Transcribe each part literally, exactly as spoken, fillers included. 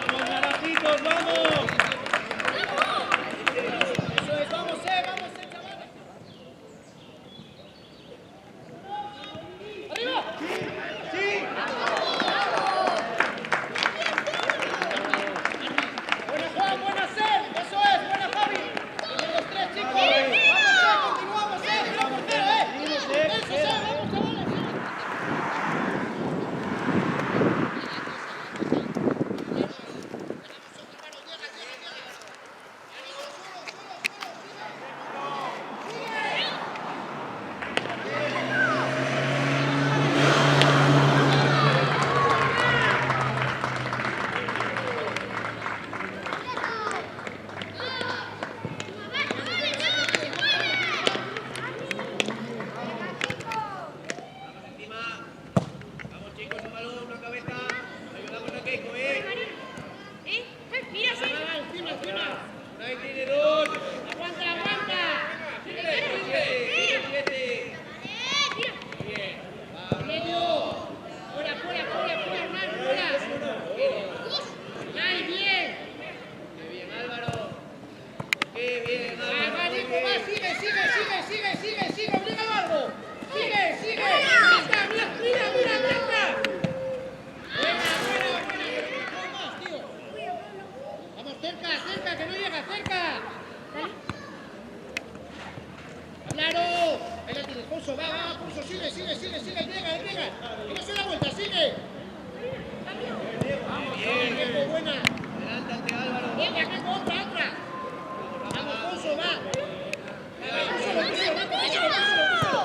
¡Vamos, naranjitos, vamos! ¡Eso es, vamos, eh, vamos, eh, chavales! ¡Arriba! ¡Sí! ¡Sí! ¡Buena, Juan! ¡Buena, Ser! ¡Eso es! ¡Buena, Javi! ¡Bien los tres, chicos! ¡Vamos, Ser! ¡Continuamos, Ser! ¡Vamos, Ser! ¡Eh! ¡Eso, Ser! ¡Vamos, chavales! Vamos, encima. Vamos, chicos, un balón, una cabeza. Ayudamos a Keiko, ¿eh? ¿Eh? Mira, sí. Encima, encima. Ahí tiene dos. Aguanta, aguanta. Siete, siete, siete, siete. Bien. Medio. Fuera, fuera, fuera, fuera, hermano, fuera. Ahí, bien. Qué bien, Álvaro. Qué bien, Álvaro. Va, va, Nico, va, sigue, sigue, sigue, sigue, sigue, sigue, obliga al barro. Sigue, sigue. Mira, mira, mira, mira, mira. Buena, buena, buena. No más, tío. Vamos, cerca, cerca, que no llega, cerca. Claro. Ahí la tienes, Ponzo, va, va, Ponzo, sigue, sigue, sigue, sigue, llega, llega. Que no se da vuelta, sigue. Vamos, bien, bien, buena. Adelántate, Álvaro. Venga, que otra, otra. Vamos, Ponzo, va. Púsalo, púsalo, púsalo, púsalo.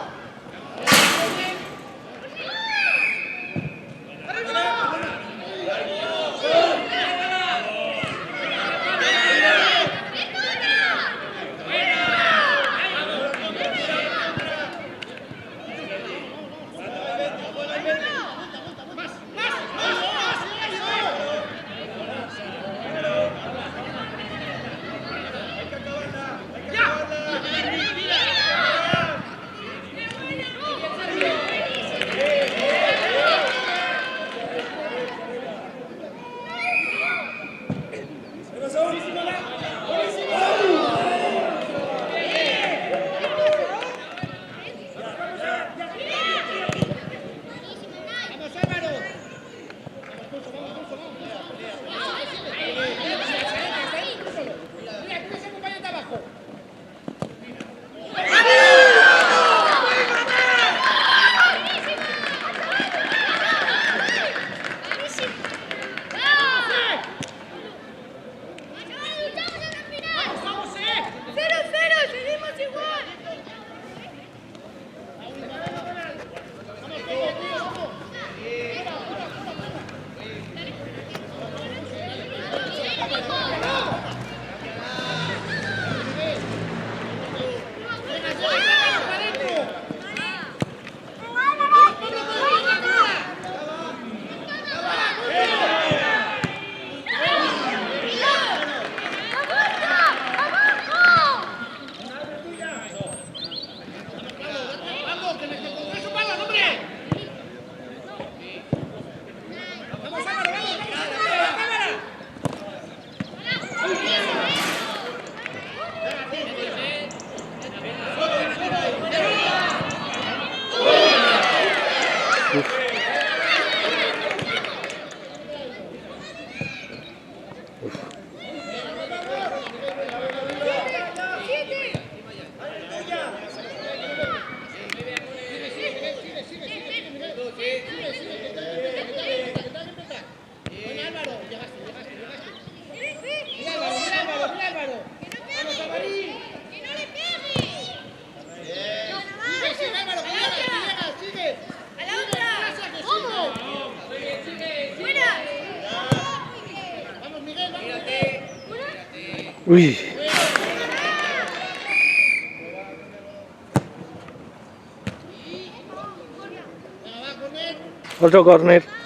Ui. Otro córner.